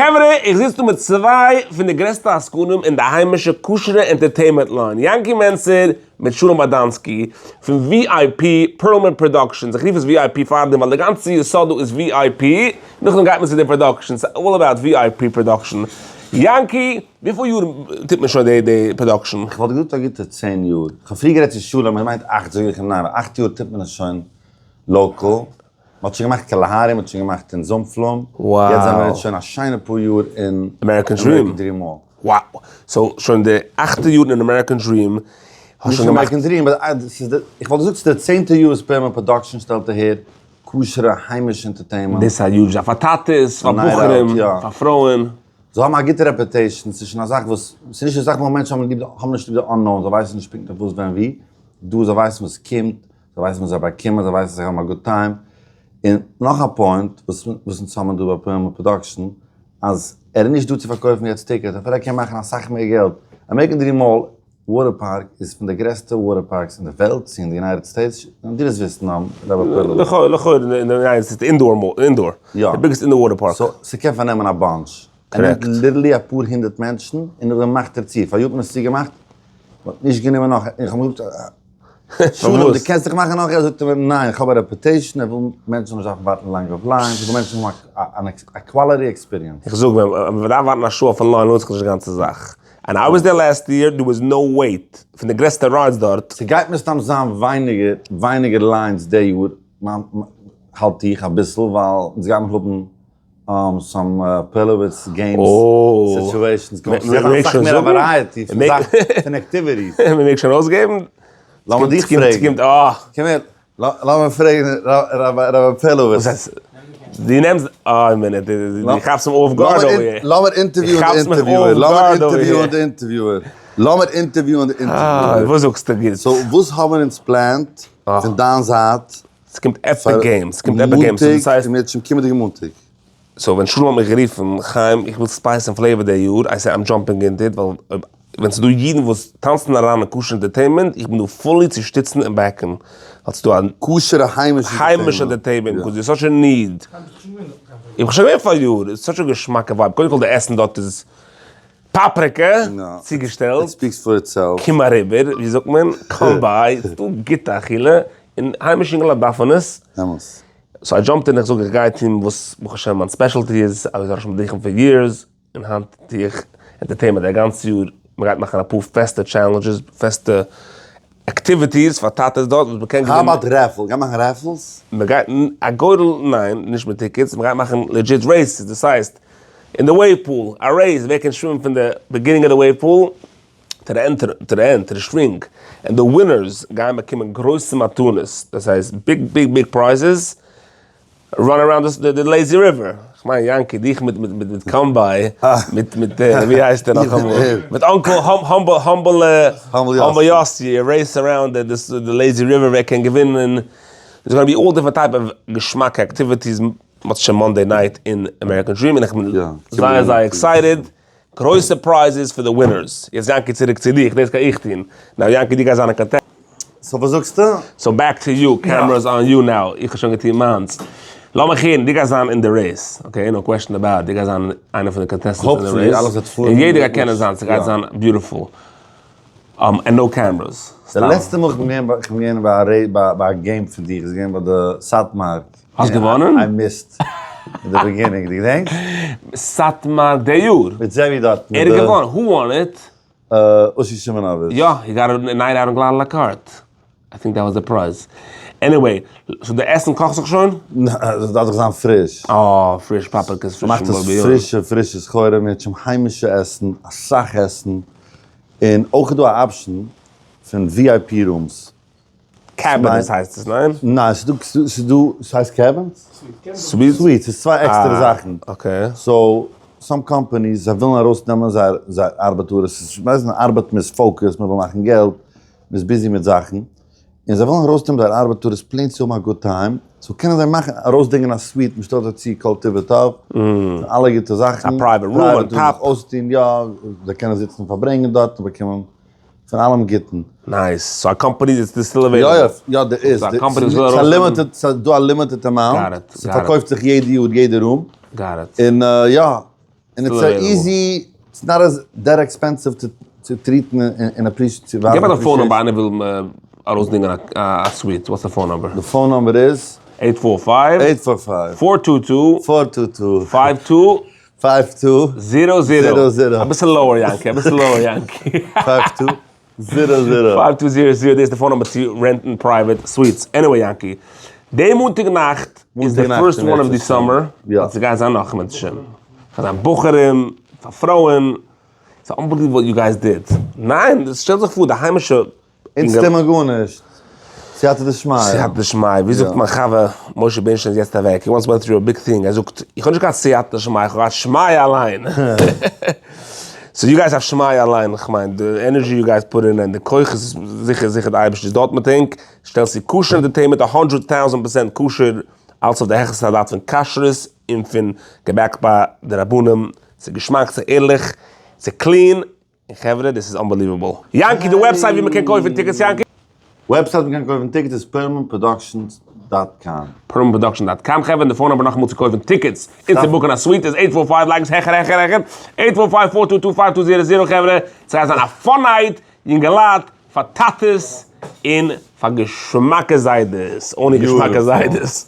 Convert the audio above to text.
חברה, איך זיץ דא מיט צוויי פון די גרעסטע עסקנים אין די היימישע כשר'ע entertainment line, יענקי מענצער מיט שלום באדאנסקי, פון VIP פערלמאן Productions, איך רוף עס VIP פארדעם ווייל די גאנצע יסוד דא איז VIP, נאכדעם גייט מען צו די production, ס'איז all about VIP production. יענקי, וויפיל יאר טוט מען שוין די די production? איך וואלט געזאגט א גוטע צען יאר. איך האב פריער גערעדט צו שלום, ער מיינט אכט, זאג איך אים ניין, אכט יאר טוט מען עס שוין local. מען האט שוין געמאכט קאלאהארי, מען האט שוין געמאכט אין זומפלום, יעצט זענען מיר שוין א שיינע פאר יאר אין American Dream Mall. Wow! So שוין די אכטע יאר אין American Dream, האסט שוין געמאכט. נישט American Dream, איך וואלט געזאגט ס'איז די צענטע יאר וואס פערמא Production שטעלט אהער כשר'ע היימישע entertainment. דאס איז א huge זאך פאר טאטעס, פאר בחורים, פאר פרויען. זיי האבן א גוטע reputation, ס'איז שוין א זאך וואס, ס'איז נישט די זאך וואס מענטשן האבן ליב, האבן נישט ליב די unknown, זיי ווייסן נישט פונקטליך וואס ווען ווי, דא זיי ווייסן וואס קומט, זיי ווייסן וואס זיי באקומען, זיי ווייסן זיי האבן א good time. און נאך א point וואס וואס אונז האבן דא ביי פערמא Production, אז ער איז נישט דא צו פארקויפן יעצט tickets, אפילו ער קען מאכן אסאך מער געלט. American Dream Mall water park איז פון די גרעסטע water parks אין די וועלט, צו אין די United States, און דו וועסט וויסן רבי פערלא. לכאורה לכאורה אין די United States, indoor mall, indoor. יא. די biggest indoor water park. So ס'קען פארנעמען א bunch. ער נעמט literally אפאר הונדערט מענטשן און נאכדעם מאכט ער צו. פאריאר האט מען עס צוגעמאכט, מ'האט נישט גענומען נאך, איך האב אים געזאגט שלום, דו קענסט דיך מאכן נאך געלט? זאגט ער מיר, ניין, איך האב א reputation, איך וויל מענטשן זאלן נישט דארפן ווארטן לאנג אויף lines, איך וויל מענטשן האבן א quality experience. איך זאג, ווען מען דארף ווארטן א שעה אויפן line לוינט זיך נישט די גאנצע זאך. And I was there last year, there was no wait, פון די גרעסטע rides דארט. ס'גייט מסתם זיין ווייניגער ווייניגער lines די יאר, האלט איך אביסל, ווייל אונז גיימיר האבן some פערלאוויץ games situations גאוינג, ס'איז אסאך מער א variety פון זאכן פון activities. מען מעג שוין אויסגעבן? לאמיר דיך פרעגן. קום הער, לאמיר פרעגן רבי פערלאוויץ. דו נעמסט, איין מינוט, דו כאפסט מיך off guard over here. לאמיר אינטערוויוען די interviewer, לאמיר אינטערוויוען די interviewer, לאמיר אינטערוויוען די interviewer. וואס זאגסטו גוט? So וואס האבן אונז planned פון דיין זייט? ס'קומט epic games, ס'קומט epic games, מאנטאג, אם ירצה השם קומענדיגע מאנטאג. So ווען שלום האט מיך גערופן, חיים איך וויל spice און flavor די יאר, I say I'm jumping in it, ווייל אויב ווען ס'דא אידן וואס טאנצן אריין אין כשר'ע entertainment, איך בין דא fully צו שטיצן און back ן, ווייל ס'דא א כשר'ע היימישע היימישע entertainment, because there's such a need. איך בין שוין געווען פאריאר, איז such א געשמאקע vibe, קודם כל די עסן דארט איז פאפריקע צוגעשטעלט, קום אריבער, ווי זאגט מען, come by, ס'דא גוטע אכילה, און היימישע אינגעלייט דארפן עס. אמת. So I jumped in איך זאג איך גיי טון וואס ברוך השם מיין specialty איז, I was ראש מדריכים פאר years, און היינט טו איך entertainment א גאנץ יאר, מ'גייט מאכן אפאר פעסטע challenges, פעסטע activities פאר טאטעס דארט וואס מ'קען געווינען. How about raffle? גייט מאכן raffles? מ'גייט, א גורל ניין, נישט מיט tickets, מ'גייט מאכן legit races, דאס הייסט, אין די wave pool, א race ווער קען שווימען פון די beginning of די wave pool to the end, to the end, to the string, און די winners גייען באקומען גרויסע מתנות, דאס הייסט big big big prizes, run around די lazy river, כ'מיין יענקי דיך מיט מיט מיט come by, מיט מיט ווי הייסט ער נאכאמאל, מיט uncle humble humble humble יאסי, race around די lazy river ווער קען געווינען, there's gonna be all different type of געשמאקע activities מוצ ש Monday night אין American Dream און איך בין זייער זייער excited, גרויסע prizes פאר די winners, יעצט יענקי צוריק צו דיך, דאס גיי איך טון, now יענקי דו גייסט זיין א contestant. So וואס זאגסטו? So back to you, cameras on you now, איך האב שוין געטון מיינס. לאמיך הערן, דו גייסט זיין אין די race, okay, no question about, דו גייסט זיין איינער פון די contestants אין די race, און יעדער גייט קענען זיין, ס'גייט זיין beautiful, and no cameras. די לעצטע מאל איך בין געווען ביי א game פון דיך איז געווען ביי די סאטמאר. האסט געוואנען? I missed אין די beginning, דו געדענקסט? סאטמאר די יאר? מיט זעבי דארט. ער האט געוואנען, who won it? אושי שמעונאוויטש. יא, he got a night out אין גלאדעלע court. I think that was the prize. Anyway, so די עסן קאכט זיך שוין? ניין, עס דארף דאך זיין פריש. אה, פריש פאפריקעס, פריש מ'מאכט עס פרישע פרישע סחורה, מ'האט שוין היימישע עסן, אסאך עסן, און אויך איז דא א option פון VIP rooms. Cabins הייסט עס, ניין? ניין, ס'איז דא, ס'איז דא, ס'הייסט cabins? Suites. Suites, ס'איז צוויי עקסטערע זאכן. Okay. So, some companies, זיי ווילן ארויסנעמען זייער זייער ארבעטארער, ס'איז, ווייסט מען ארבעט, מ'איז focused, מ'וויל מאכן געלט, מ'איז busy מיט זאכן, און זיי ווילן ארויסנעמען זייער ארבעטארערס plain צו האבן א good time, so קענען זיי מאכן, ארויסדינגען א suite, מ'שטעלט זיי צו כל טוב וטב, פון אלע גוטע זאכן. א private room on top. אויסטון, יא, זיי קענען זיצן און פארברענגען דארט און באקומען. פון אלעם גוטן. Nice, so א קאמפאני איז still available? יא יא, יא דער איז, ס'איז א limited, ס'איז דא א limited amount, ס'פארקויפט זיך יעדע יאר יעדע room, got it. און יא. און it's a easy, it's not as that expensive to treat ן און appreciate צו ווייזן. געב מיר די phone number איינער וויל ארויסדינגען א suite, what's די phone number? די phone number איז. 845. 845. 422. 422. 52. 52. 00. 00. אביסל lower יענקי, אביסל lower יענקי. 52. 00. 5200, דאס איז די phone number צו rent ן private suites. Anyway יענקי, די מאנטאג נאכט איז די first one of די summer, און ס'גייט זיין נאך מענטשן. פאר זיין בחורים, פאר פרויען, ס'איז unbelievable what you guys did. ניין, שטעל זיך פאר די היימישע. אונז טוה מיר גארנישט. סייעתא דשמיא. סייעתא דשמיא. ווי זאגט מיין חבר משה בערנשטיין איז יעצט אוועק, he once went through a big thing, ער זאגט, איך האב נישט געהאט סייעתא דשמיא, איך האב געהאט שמיא אליין. So you guys have שמיא אליין, איך מיין די energy you guys put in און די כוחות איז זיכער זיכער די אייבערשטער איז דארט מיט ענק, שטעלסט צו כשר entertainment א הונדרעט טויזענט פראצענט כשר, אלץ אויף די העכסטע סטאנדארט פון כשרות און פון גע back ט ביי די רבנים, ס'איז געשמאק, ס'איז ערליך, ס'איז clean, און חברה דאס איז unbelievable. יענקי די website ווי מ'קען קויפן tickets יענקי? Website ווי מ'קען קויפן tickets איז permanproductions dot com. permanproduction dot com חברה און די phone number נאכאמאל צו קויפן tickets און צו book ן א suite איז eight four five לייג עס העכער העכער העכער eight four five four two two five two zero zero חברה ס'גייט זיין א fun night יונגעלייט פאר טאטעס און פאר געשמאקע זיידעס אנלי געשמאקע זיידעס.